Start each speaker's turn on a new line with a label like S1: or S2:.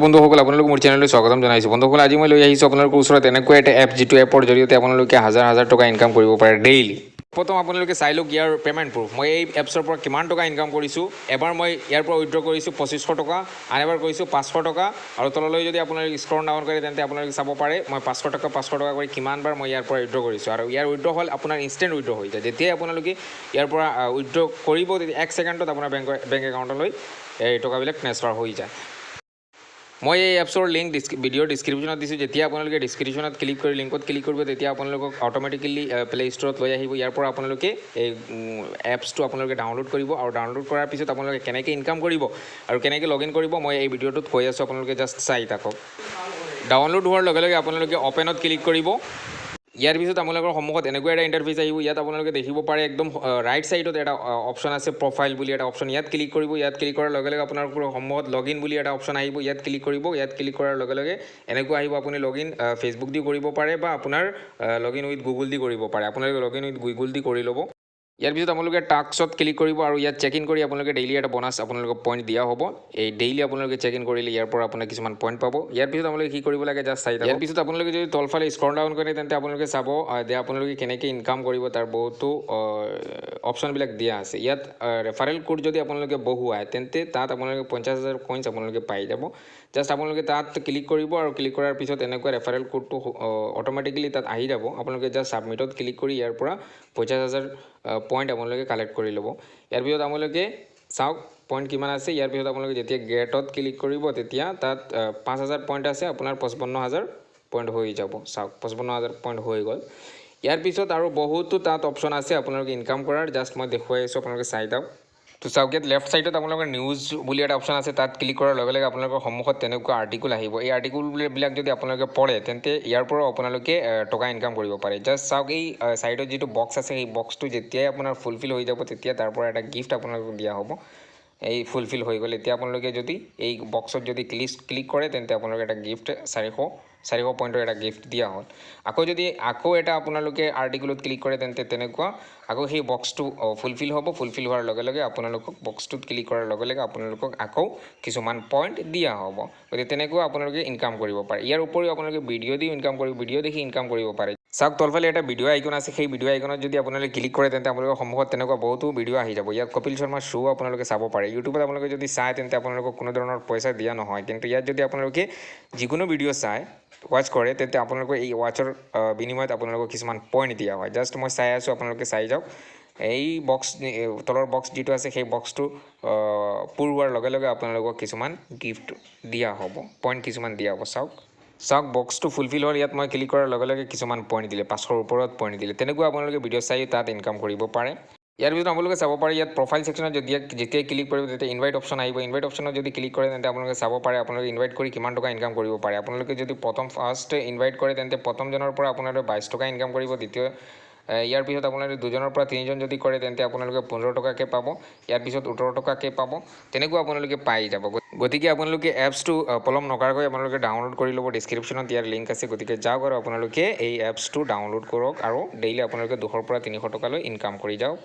S1: বন্ধুসকল, আপোনালোক মোৰ চেনেললৈ স্বাগতম জনাইছোঁ। বন্ধুসকল, আজি মই লৈ আহিছোঁ আপোনালোকৰ ওচৰত এনেকুৱা এটা এপ, যিটো এপৰ জৰিয়তে আপোনালোকে হাজাৰ হাজাৰ টকা ইনকাম কৰিব পাৰে ডেইলি। প্ৰথম আপোনালোকে চাই লওক ইয়াৰ পে'মেণ্ট প্ৰুফ। মই এই এপছৰ পৰা কিমান টকা ইনকাম কৰিছোঁ। এবাৰ মই ইয়াৰ পৰা উইড্ৰ কৰিছোঁ 2500 টকা, আন এবাৰ কৰিছোঁ 500 টকা। আৰু তললৈ যদি আপোনালোকে স্ক্ৰল ডাউন কৰে, তেন্তে আপোনালোকে চাব পাৰে মই 500 টকা 500 টকা কৰি কিমানবাৰ মই ইয়াৰ পৰা উইড্ৰ কৰিছোঁ। আৰু ইয়াৰ উইড্ৰ হ'ল আপোনাৰ ইনষ্টেণ্ট উইড্ৰ হৈ যায়। যেতিয়াই আপোনালোকে ইয়াৰ পৰা উইড্ৰ কৰিব, তেতিয়া এক ছেকেণ্ডত আপোনাৰ বেংক একাউণ্টলৈ এই টকাবিলাক ট্ৰেন্সফাৰ হৈ যায়। মই এই এপছৰ লিংক ভিডিঅ'ৰ ডিছক্ৰিপশ্যনত দিছোঁ। যেতিয়া আপোনালোকে ডিছক্ৰিপশ্যনত ক্লিক কৰি লিংকত ক্লিক কৰিব, তেতিয়া আপোনালোকক অট'মেটিকেলি প্লে ষ্ট'ৰত লৈ আহিব। ইয়াৰ পৰা আপোনালোকে এই এপছটো আপোনালোকে ডাউনলোড কৰিব আৰু ডাউনলোড কৰাৰ পিছত আপোনালোকে কেনেকৈ ইনকাম কৰিব আৰু কেনেকৈ লগ ইন কৰিব, মই এই ভিডিঅ'টোত কৈ আছোঁ। আপোনালোকে জাষ্ট চাই থাকক। ডাউনলোড হোৱাৰ লগে লগে আপোনালোকে অ'পেনত ক্লিক কৰিব। ইয়াৰ পিছত আপোনালোকৰ সন্মুখত এনেকুৱা এটা ইণ্টাৰফেচ আহিব। ইয়াত আপোনালোকে দেখিব পাৰে একদম ৰাইট ছাইডত এটা অপশ্যন আছে, প্ৰফাইল বুলি এটা অপশ্যন। ইয়াত ক্লিক কৰিব। ইয়াত ক্লিক কৰাৰ লগে লগে আপোনালোকৰ সন্মুখত লগ ইন বুলি এটা অপশ্যন আহিব। ইয়াত ক্লিক কৰিব। ইয়াত ক্লিক কৰাৰ লগে লগে এনেকুৱা আহিব। আপুনি লগ ইন ফেচবুক দি কৰিব পাৰে বা আপোনাৰ লগ ইন উইথ গুগল দি কৰিব পাৰে। আপোনালোকে লগ ইন উইথ গুগল দি কৰি ল'ব। ইয়াৰ পিছত আপোনালোকে টাস্কত ক্লিক কৰিব আৰু ইয়াত চেক ইন কৰি আপোনালোকে ডেইলি এটা বনাছ আপোনালোকক পইণ্ট দিয়া হ'ব। এই ডেইলি আপোনালোকে চেক ইন কৰিলে ইয়াৰ পৰা আপোনাক কিছুমান পইণ্ট পাব। ইয়াৰ পিছত আপোনালোকে কি কৰিব লাগে, জাষ্ট চাই। ইয়াৰ পিছত আপোনালোকে যদি তলফালে স্ক্ৰল ডাউন কৰে, তেন্তে আপোনালোকে চাব যে আপোনালোকে কেনেকৈ ইনকাম কৰিব, তাৰ বহুতো অপশ্যনবিলাক দিয়া আছে। ইয়াত ৰেফাৰেল কোড যদি আপোনালোকে বহুৱায়, তেন্তে তাত আপোনালোকে 50,000 কইনছ আপোনালোকে পাই যাব। জাষ্ট আপোনালোকে তাত ক্লিক কৰিব আৰু ক্লিক কৰাৰ পিছত এনেকুৱা ৰেফাৰেল কোডটো অট'মেটিকেলি তাত আহি যাব। আপোনালোকে জাষ্ট ছাবমিটত ক্লিক কৰি ইয়াৰ পৰা 50,000 পইণ্ট আপোনালোকে কালেক্ট কৰি ল'ব। ইয়াৰ পিছত আপোনালোকে চাওক পইণ্ট কিমান আছে। ইয়াৰ পিছত আপোনালোকে যেতিয়া গেটত ক্লিক কৰিব, তেতিয়া তাত 5000 পইণ্ট আছে, আপোনাৰ 55,000 পইণ্ট হৈ যাব। চাওক, 55,000 পইণ্ট হৈ গ'ল। ইয়াৰ পিছত আৰু বহুতো তাত অপশ্যন আছে আপোনালোকে ইনকাম কৰাৰ। জাষ্ট মই দেখুৱাই আছোঁ, আপোনালোকে চাই যাওক। তো চাওক, ইয়াত লেফ্ট ছাইডত আপোনালোকৰ নিউজ বুলি এটা অপশ্যন আছে। তাত ক্লিক কৰাৰ লগে লগে আপোনালোকৰ সন্মুখত তেনেকুৱা আৰ্টিকল আহিব। এই আৰ্টিকলবিলাক যদি আপোনালোকে পঢ়ে, তেন্তে ইয়াৰ পৰাও আপোনালোকে টকা ইনকাম কৰিব পাৰে। জাষ্ট চাওক, এই ছাইডত যিটো বক্স আছে, সেই বক্সটো যেতিয়াই আপোনাৰ ফুলফিল হৈ যাব, তেতিয়া তাৰ পৰা এটা গিফ্ট আপোনালোকক দিয়া হ'ব। এই ফুলফিল হৈ গ'ল। এতিয়া আপোনালোকে যদি এই বক্সত যদি ক্লিক কৰে, তেন্তে আপোনালোকে এটা গিফ্ট 400 পইণ্টৰ এটা গিফ্ট দিয়া হ'ল। আকৌ যদি আকৌ এটা আপোনালোকে আৰ্টিকলত ক্লিক কৰে, তেন্তে তেনেকুৱা আকৌ সেই বক্সটো ফুলফিল হ'ব। ফুলফিল হোৱাৰ লগে লগে আপোনালোকক বক্সটোত ক্লিক কৰাৰ লগে লগে আপোনালোকক আকৌ কিছুমান পইণ্ট দিয়া হ'ব। গতিকে তেনেকুৱা আপোনালোকে ইনকাম কৰিব পাৰে। ইয়াৰ উপৰিও আপোনালোকে ভিডিঅ' দি ইনকাম কৰিব, ভিডিঅ' দেখি ইনকাম কৰিব পাৰে। চাওক, তলফালে এটা ভিডিঅ' আইকন আছে। সেই ভিডিঅ' আইকনত যদি আপোনালোকে ক্লিক কৰে, তেন্তে আপোনালোকৰ সন্মুখত তেনেকুৱা বহুতো ভিডিঅ' আহি যাব। ইয়াত কপিল শৰ্মাৰ শ্ব' আপোনালোকে চাব পাৰে। ইউটিউবত আপোনালোকে যদি চায়, তেন্তে আপোনালোকক কোনো ধৰণৰ পইচা দিয়া নহয়। কিন্তু ইয়াত যদি আপোনালোকে যিকোনো ভিডিঅ' চায়, ৱাচ কৰে, তেন্তে আপোনালোকৰ এই ৱাচৰ বিনিময়ত আপোনালোকক কিছুমান পইণ্ট দিয়া হয়। জাষ্ট মই চাই আছোঁ, আপোনালোকে চাই যাওক। এই বক্স, তলৰ বক্স যিটো আছে, সেই বক্সটো পূৰ হোৱাৰ লগে লগে আপোনালোকক কিছুমান গিফ্ট দিয়া হ'ব, পইণ্ট কিছুমান দিয়া হ'ব। চাওক চাওক, বক্সটো ফুলফিল হ'ল। ইয়াত মই ক্লিক কৰাৰ লগে লগে কিছুমান পইণ্ট দিলে, 500ৰ ওপৰত পইণ্ট দিলে। তেনেকুৱা আপোনালোকে ভিডিঅ' চাই তাত ইনকাম কৰিব পাৰে। ইয়াৰ পিছত আপোনালোকে চাব পাৰে, ইয়াত প্ৰফাইল ছেকশ্যনত যেতিয়াই ক্লিক কৰিব, তেতিয়া ইনভাইট অপশ্যন আহিব। ইনভাইট অপশ্যনত যদি ক্লিক কৰে, তেন্তে আপোনালোকে চাব পাৰে আপোনালোকে ইনভাইট কৰি কিমান টকা ইনকাম কৰিব পাৰে। আপোনালোকে যদি প্ৰথম ফাৰ্ষ্ট ইনভাইট কৰে, তেন্তে প্ৰথমজনৰ পৰা আপোনালোকে 22 টকা ইনকাম কৰিব। দ্বিতীয়, ইয়াৰ পিছত আপোনালোকে দুজনৰ পৰা তিনিজন যদি কৰে, তেন্তে আপোনালোকে 15 টকাকৈ পাব। ইয়াৰ পিছত 18 টকাকৈ পাব। তেনেকুৱা আপোনালোকে পাই যাব। গতিকে আপোনালোকে এপছটো পলম নকৰাকৈ আপোনালোকে ডাউনলোড কৰি ল'ব। ডিছক্ৰিপশ্যনত ইয়াৰ লিংক আছে। গতিকে যাওক আৰু আপোনালোকে এই এপছটো ডাউনলোড কৰক আৰু ডেইলি আপোনালোকে 200ৰ পৰা 300 টকালৈ ইনকাম কৰি যাওক।